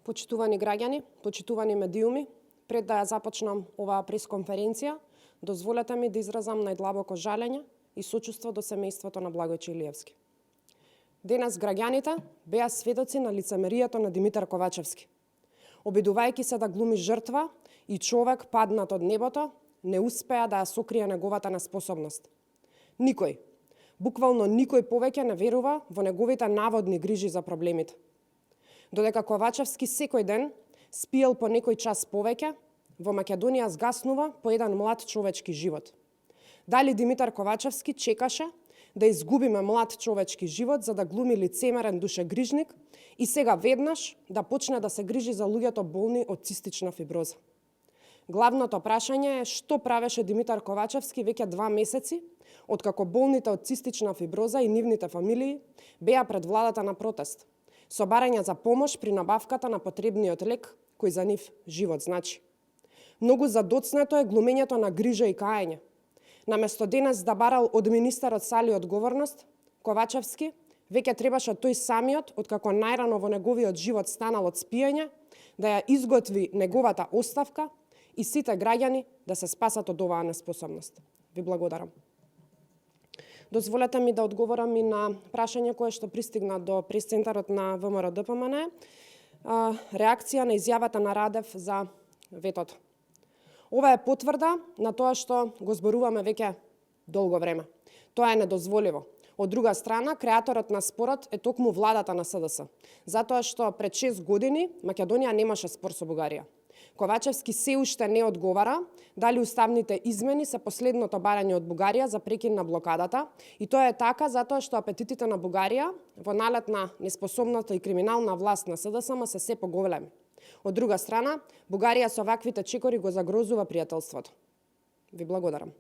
Почитувани граѓани, почитувани медиуми, пред да ја започнам оваа пресконференција, дозволете ми да изразам најдлабоко жалење и сочувство до семејството на Благојче Илиевски. Денес граѓаните беа сведоци на лицемерието на Димитар Ковачевски. Обидувајќи се да глуми жртва и човек паднат од небото, не успеа да ја сокрие неговата неспособност. Никој, буквално никој повеќе не верува во неговите наводни грижи за проблемите. Додека Ковачевски секој ден спиел по некој час повеќе, во Македонија згаснува по еден млад човечки живот. Дали Димитар Ковачевски чекаше да изгубиме млад човечки живот за да глуми лицемерен душегрижник и сега веднаш да почне да се грижи за луѓето болни од цистична фиброза? Главното прашање е што правеше Димитар Ковачевски веќе 2 месеци, откако болните од цистична фиброза и нивните фамилии беа пред владата на протест, со барање за помош при набавката на потребниот лек, кој за нив живот значи. Многу задоцнето е глумењето на грижа и каење. Наместо денес да барал од министерот Сали одговорност, Ковачевски веќе требаше тој самиот, откако најрано во неговиот живот станал од спиење, да ја изготви неговата оставка и сите граѓани да се спасат од оваа неспособност. Ви благодарам. Дозволете ми да одговорам и на прашање кое што пристигна до пресцентарот на ВМРО-ДПМН, реакција на изјавата на Радев за ветото. Ова е потврда на тоа што го зборуваме веќе долго време. Тоа е недозволиво. Од друга страна, креаторот на спорот е токму владата на СДС, затоа што пред 6 години Македонија немаше спор со Бугарија. Ковачевски се уште не одговара дали уставните измени се последното барање од Бугарија за прекин на блокадата, и тоа е така затоа што апетитите на Бугарија во налет на неспособната и криминална власт на СДСМ се се поголеми. Од друга страна, Бугарија со ваквите чекори го загрозува пријателството. Ви благодарам.